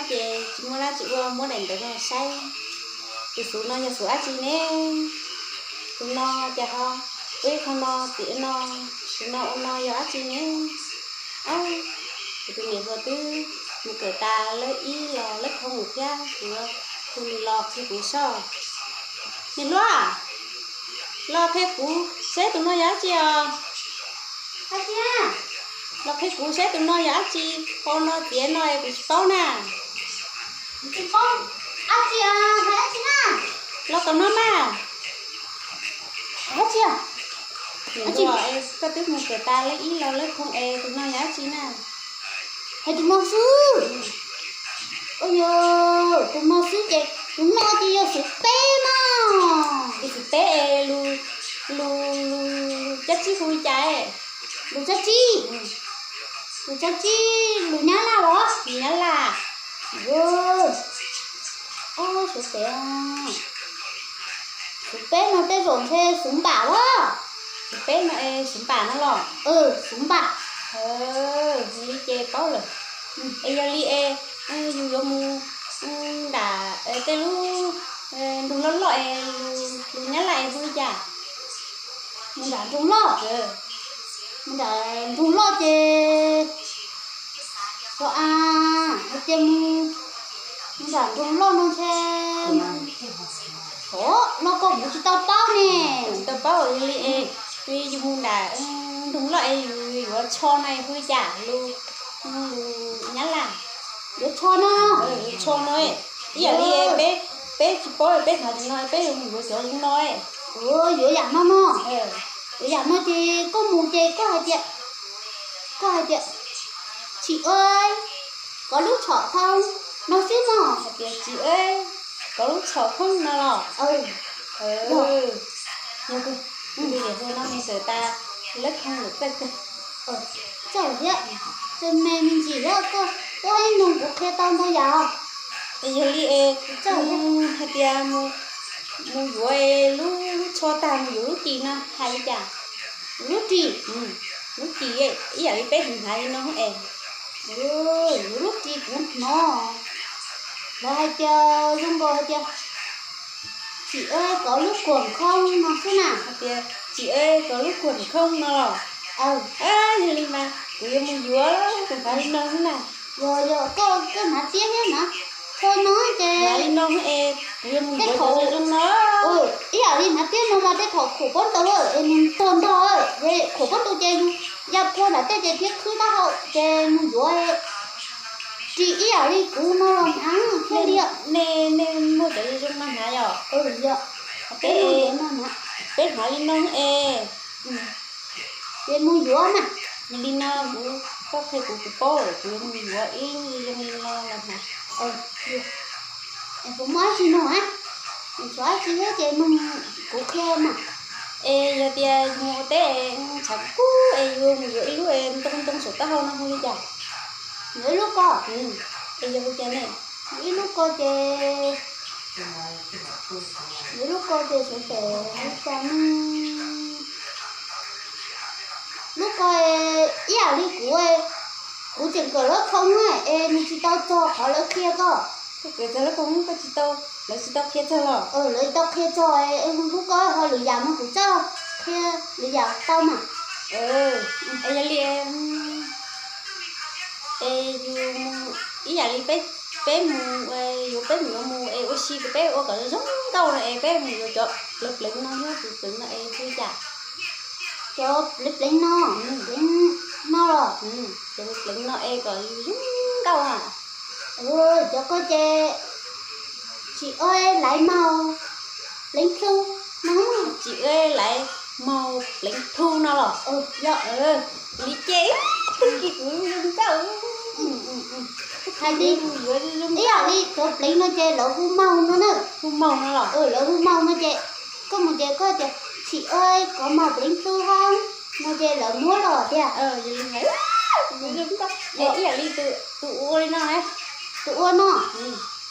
Ces tsis muaj dab tsi ua, muab daim ntawv no saib. Tus xuv no yog xuv dab tsi ne? Tus no cas ho ua ib qho no tim no, tus no ua no yog dab tsi ne? Au, kuv tus niam hluas twb mus kawm tas lab ib los lab khoo lawm thiab, kuv hu nws los qhia kuv soj. Niam hluas, los qhia kuv seb tus no yog dab tsi os. Dab tsi na? Los qhia kuv seb tus no yog dab tsi, qhov no tiav no es kuv tsis paub na. Tsis paub dab tsi os, hais dab tsi na? Los tom no mas. Dab tsi os? Dab tsi? Koj twb mus kawm tas lab ib los lab khoo es tus no yog dab tsi na? Hais tus no xwb. Ua yog tus no xwb ces tus no ces yog xuv peb no. Yog xuv peb es lus, lus, lus cab tsib hu li cas? Lus cab tsib, lus cab tsib, lus Nyab Laj los? Lus Nyab Laj. Ua, xuv peb, xuv peb no tej zaum ntshe xuv npam los? Xuv peb no es xuv npam no los? Xuv npam. Li ces paub lawm. Es yog li es yus yuav mus nram tej lub nroog loj loj es lus Nyab Laj es hu li cas? Mus nram nroog loj. Mus nram nroog loj ces, a, hais tias mus nram nroog loj no ntshe, o, no koj kuv tsis tau paub ne. Tsis tau paub, yog li es yus mus nram nroog loj es yus yuav tsho no es hu li cas lus Nyab Laj? Yuav tsho no. Yuav tsho no, ib yam li peb, peb tsis paub peb hnav cov no peb yuav mus yuav cov zoo no. Yuav yam no no. Yuav yam no ces koj mus ces koj hais tias, koj hais tias, chim ơi, có lú chọ không, no xwb mog. Hais tias chim ơi, có lú chọ không no los? Tus niam hluas no nws kawm tas lab khoo lawm txawj kawg. Txawj thiab, tus me me ntsis thiab, koj tuaj ib nug kuv qhia tau ntau yam. Es yog li es hais tias mus yuav lub, lub tsho tag mus yuav lub ris no hais li cas? Lub ris, lub ris ib yam li peb hnav li no es. Yuav lub ris kuv hnov lawv hais tias zoo nkaus hais tias chim ơi có lú cuồng không no xwb na. Hais tias chim ơi có lú cuồng không no los? Yog li mas kuv yuav mus yuav, kuv hnav li no xwb na. Yog, yog, koj, koj hnav tiab thiab na. Koj no ces hnav li no es kuv yuav mus yuav cov zoo no. Ib yam li hnav tiab no mas tej thaum khuam pob ntau es nws tuag ntog, khuam pob ntau ces yus ya phua nram tej ces thiab khwb taub hau ces mus yuav ris ib yam li kuv no los hnav thiaj li. Nej, nej muaj cov zoo no hnav yom? Peb, peb hnav li no es. Ces mus yuav na. Yog li no kuv, koj qhia kuv, kuv paub lawm, kuv yuav mus yuav ib lub zoo li no los hnav. Kuv muaj dab tsi nug a? Tshuav dab tsi thiab ces nug kuv qhia mas. Es yog tias mus ua teb tshav kub es yuav mus yuav ib lub es ntoo ntoo saum taub hau no hu li cas? Yuav ib lub ko. Es yog hu cas ne? Ib lub ko ces, yuav ib lub ko ces xyov tes hu cas ne. Lub ko ib yam li kuv, kuv tseem kawm lab khoo es nws tsis tau txog qhov lawv qhia koj. Koj kawm txog lab khoo koj tsis tau, lawv tsis tau qhia txog los? Lawv tsis tau qhia txog es lub ko ho lwm yam no kuv txawj qhia lwm yam tau mas. Es yog li es yus mus ib yam li peb, peb mus, yuav peb mus yuav mus es ua si kom peb ua kom zoo nkauj no es peb mus yuav cov pleev pleev no thiab pleev pleev no es hu li cas? Cov pleev pleev no, pleev no los? Cov pleev pleev no es kom zoo nkauj a. Cov ko ces chim ơi laiv maug pleev thu no. Chim ơi laiv maug pleev thu no los? Yog. Li ces kuv zoo nkauj. Hais li, ib yam li cov pleev no ces lawv hu maug no na. Hu maug no los? Lawv hu maug no ces koj mus ces koj tias chim ơi có màu pleev thu không no ces lawv muab los tiag. Ib yam li tus ua li no, tus ua no,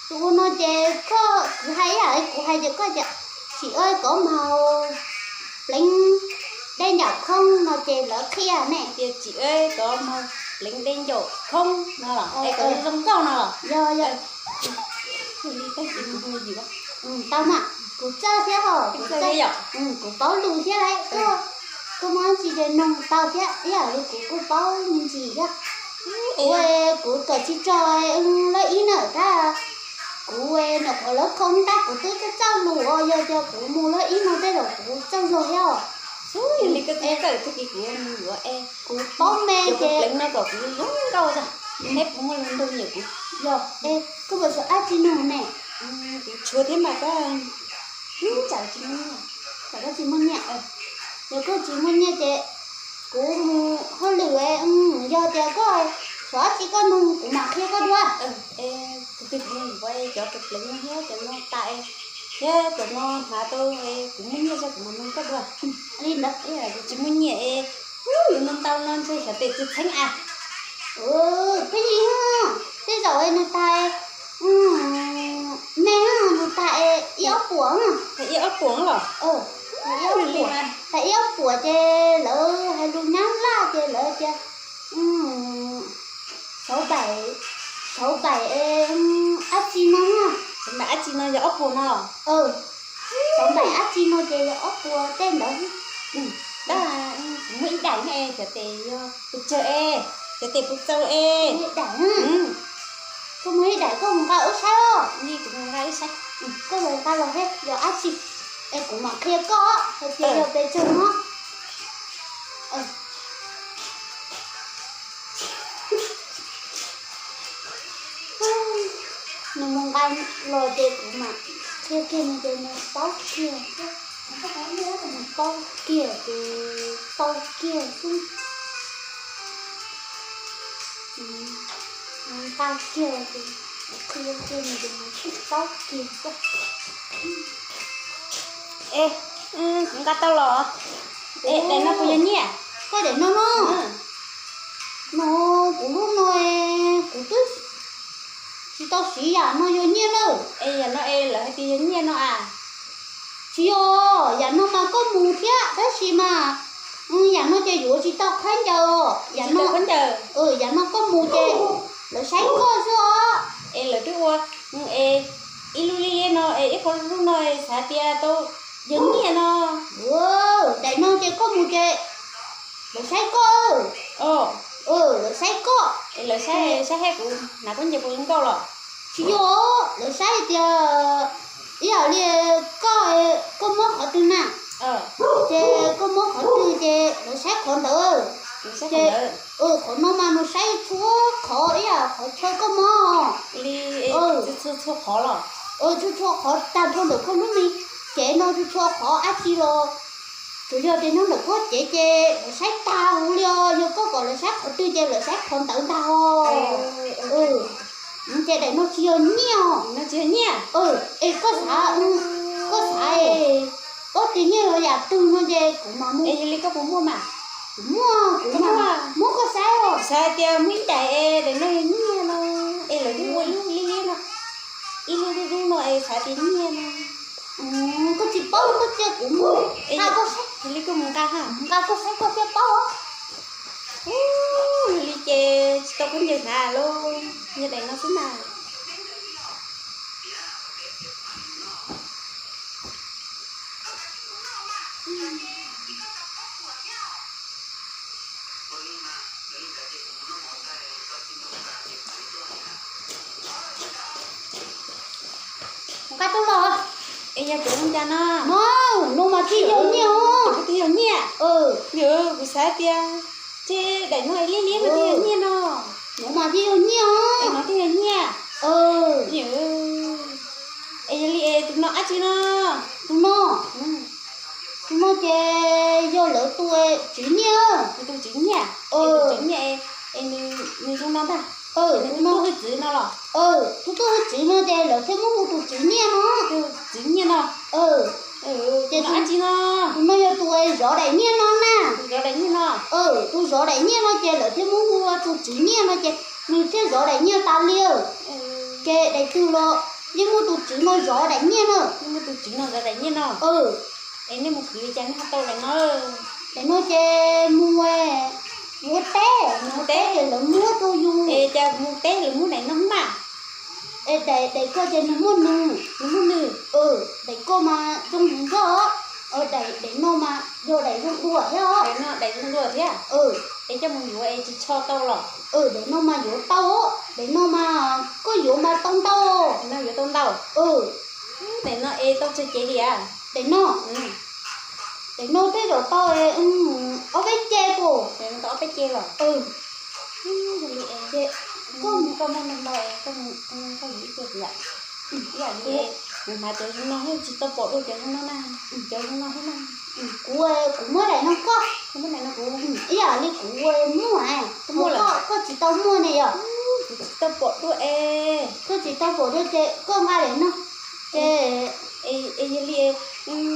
tus ua no ces koj, kuv hais ib yam li kuv hais ces koj tias chim ơi có màu pleev đen nhọn không no ces lawv qhia ne. Tias chim ơi có màu pleev dej ncaum khoob no los es kom zoo nkauj no los? Yog, yog. Tau mas, kuv txawj thiab os, kuv txawj, kuv paub lus thiab lauj. Koj muaj dab tsi ces noog tau thiab, ib yam li kuv kuj paub me ntsis thiab. Kuv, kuv kawm tsis txog lab ib na tab kuv nyuam qhuav lab khoo tab kuv twb txawj txawj lus os, yog tias kuv mus lab ib no tej zaum kuv txawj zog thiab os. Yog li koj twb kawm tag kis kuv mus yuav es kuv paub me ces pleev no kom kuv zoo nkauj tag, thiab kuv muaj lus ntuj nyiam kuv. Yog, es koj puas tshuav dab tsi noog ne? Kuv tshuav thiab mas koj, tsam tsis muaj nyiaj, tsam koj tsis muaj nyiaj. Yog koj tsis muaj nyiaj ces kuv mus hauj lwm, yog tias koj tshuav dab tsi koj noog kuv mam qhia koj dua. Tus twg kuv yuav cov tus pleev no thiab cov no tas es, thiab cov no hnav tau es kuv muaj nyiaj tso kuv mam noog koj dua. Li ntawd, kuv tsis muaj nyiaj es, yus no ntau no ntshe xyov tes txwv txheeb as. Peb li, tej zaum nws tas, me nws tas ib ob puas. Ib ob puas los? Tas ib ob puas ces lawv hais lus Nyab Laj ces lawv tias sáu bảy, sáu bảy dab tsi no. Sáu bảy dab tsi no yog ob puas no los? Sáu bảy dab tsi no ces yog ob puas tej ntawd. Tab kuv muaj ib daim ne, xyov tes yog pes tsawg es, xyov tes puas txaus es. Koj muaj ib daim koj mus nqa wb saib os. Kuv mus nqa wb saib. Koj mus nqa los thiab yog dab tsi es kuv mam qhia koj hais tias yog pes tsawg no. Nws mus nqa los ces kuv mam qhia kiag nws ces nws paub kiag, nws paub kiag ces tau kiag xwb. Nws nqa kiag ces qhia kiag nws ces nws paub kiag xwb. Es, kuv nqa tau los. Es daim no puas yog nyiaj? Koj daim no no. No, kuv lub no kuv twb tsis tau siv, yam no yog nyiaj na. Es yam no es lawv hais tias yog nyiaj no as? Tsis yog, yam no mas koj mus thiab tab sis mas yam no ces yuav tsis tau khaub ncaws. Yam no, yam no koj mus ces lawv saib koj xwb os. Es lawv twb ua es ib lub liab liab no es ib qho lub no es xav tias tau yog nyiaj no. Daim no ces koj mus ces lawv saib koj. Lawv saib koj. Lawv saib, saib kuv hnav khaub ncaws puas zoo nkauj los? Tsis yog, lawv saib tias ib yam li koj, koj muab qhov twg na, ces koj muab qhov twg ces lawv saib qhov ntawd. Ces qhov no mas nws saib txhua qhov ib yam qhov chaw koj muab. Txhua qhov los? Txhua txhua qhov tag nrho ntawm koj lub me cev no, txhua txhua qhov dab tsi los, tsuas yog tias nyob ntawm koj cev ces lawv saib tag huv li os, yog koj kom lawv saib qhov twg ces lawv saib qhov ntawd ntag os. Ces daim no tsis yog nyiaj os. Es koj xav, koj xav, koj tias nyiaj yog yam twg no ces kuv mam mus. Yog li koj puas muaj mas? Kuv muaj, kuv muab koj saib os. Xav tias muaj ib daim es daim no yog nyiaj no, es lawv twb ua ib lub liab liab no, ib lub dub dub no es xav tias nyiaj no. Koj tsis paub koj cia kuv mus nqa koj saib. Yog li koj mus nqa ha, nqa koj saib koj thiaj paub os. Yog li ces tsis tau khaub ncaws hnav lauj, yog daim no xwb mas. Nqa tuaj los. Es yog kuv ua cas no? No, no mas thiaj yog nyiaj os. Kuv thiaj yog nyiaj. Kuv xav tias, ces daim no liab liab no thiaj yog nyiaj no. No mas thiaj yog nyiaj os. Es no thiaj yog nyiaj. Es yog li es tus no dab tsi no? Tus no, tus no ces yog lawv tus tswv nyiaj. Tus tswv nyiaj. Tus tswv nyiaj es nws zoo no ntag. Tus tuaj hwj txwv no los? Tus tuaj hwj txwv no ces lawv thiaj muab hu tus tswv nyiaj no. Tus tswv nyiaj no. Ces tus no dab tsi no? Tus no yog tus zov daim nyiaj no na. Tus zov daim nyiaj no. Tus zov daim nyiaj no ces lawv thiaj muab hu ua tus tswv nyiaj no ces nws thiaj zov daim nyiaj tas li. Ces daim twg los yeej muaj tus tswv no zov daim nyiaj na. Yeej muaj tus tswv no zov daim nyiaj no. Es nej mus khwv li cas nej ho tau daim no? Daim no ces mus Mus teb, mus teb es lawv muab rau yus. Es cas mus teb lawv muab daim no mas? Es daim, daim ko ces nws muaj nws, nws muaj nws. Daim ko mas zoo heev zog. Daim, daim no mas yog daim zoo dua thiab. Daim no daim zoo dua thiab. Es coj mus yuav es tsis txho tau los? Daim no mas yuav tau, daim no mas koj yuav mas tau ntau. Daim no yuav tau ntau. Daim no es tau tsawg cev li a? Daim no, daim no tej zaum tau ob peb cev puas? Daim no tau ob peb cev los? Koj, koj muaj ntau ntau es koj, koj yuav ib cev tiag. Ib yam li kuv hnav cov zoo no tsis tau pom dua cov zoo no na. Cov zoo no thiab na. Kuv, kuv muab daim no koj. Koj muab daim no kuv. Ib yam li kuv muaj, koj tsis tau muaj ne yom. Kuv tsis tau pom dua es. Koj tsis tau pom dua ces koj nqa daim no. Ces es yog li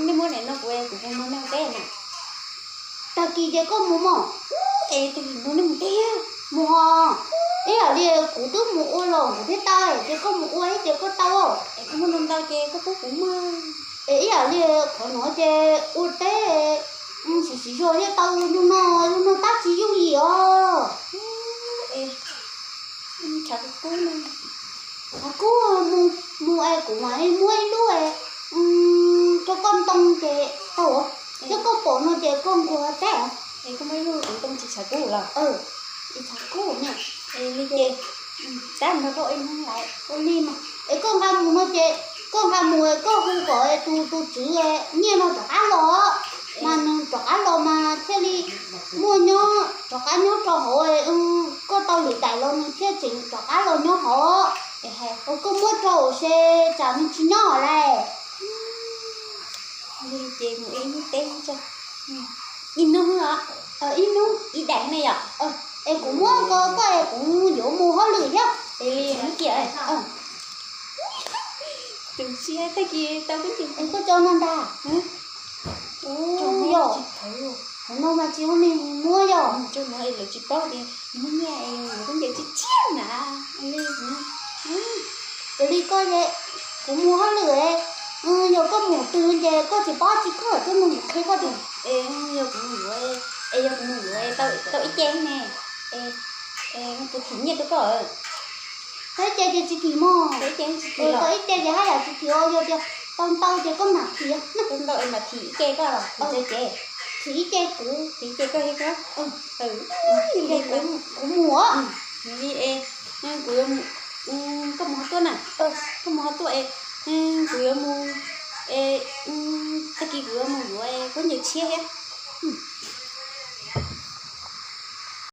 nej muab daim no kuv, kuv mus nrog nej ua teb na. Tag kis ces koj mus mog. Es tag kis no nej mus teb mus ho. Ib yam li kuv twb mus ua los kuv thiaj tau, ces koj mus ua thiab ces koj tau. Es koj muaj ntau ntau ces koj pub kuv mog. Es ib yam li qhov no ces ua teb siv siv zog thiaj tau, zoo no, zoo no tab tsis yooj yim os. Tshav kub, tshav kub, mus, mus es kuv mam li muab ib lub rau koj ntoo ces tau. Yog koj pom no ces koj nquag teb. Es koj muab ib lub kuv ntoo tsis tshav kub los? Tsis tshav kub ne. Es li ces tab nrog koj ua ib hnub lawm. Ua li mas es koj nqa mus no ces koj nqa mus es koj hu kom tus, tus tswv nyiaj no rov qab los, mas nws rov qab los mas thiaj li muaj nyob rov qab nyob rau hauv. Koj tau lwm daim los nws thiaj tseem rov qab los nyob hauv. Koj muab rau se tsam nws tsis nyob lawm. Ces mus ib hnub teb, ib hnub, ib hnub ib daim ne yom. Es kuv muab ko koj es kuv yuav mus hauj lwm thiab. Es li mus kiag. Tus siab tag kis tau koj tus, koj cov no ntag. Yog, qhov no mas tsis ua neeg muab yog. Cov no es lawv tsis paub tias muaj nyiaj es yuav khaub ncaws tshiab tshiab na. Yog li koj, kuv mus hauj lwm, yog koj mus twg ces koj tsis paub tsis koj tuaj nug qhia koj tias. Es yog kuv mus yuav, es yog kuv mus yuav tau ib ce ne, kuv thim nyiaj rau koj. Tau ib ce ces tsis thim mog. Tau ib ce ces haj yam tsis thim os, yog tias tau ntau ces koj mam thim. Tau ntau es mam thim ib ce koj los kuv tau ce. Thim ib ce kuv, thim ib ce koj thiab koj. Kuv mus. Li es kuv yuav, koj mus qhov tuaj na, koj mus qhov tuaj es kuv yuav mus, es tag kis kuv yuav mus yuav khaub ncaws tshiab thiab.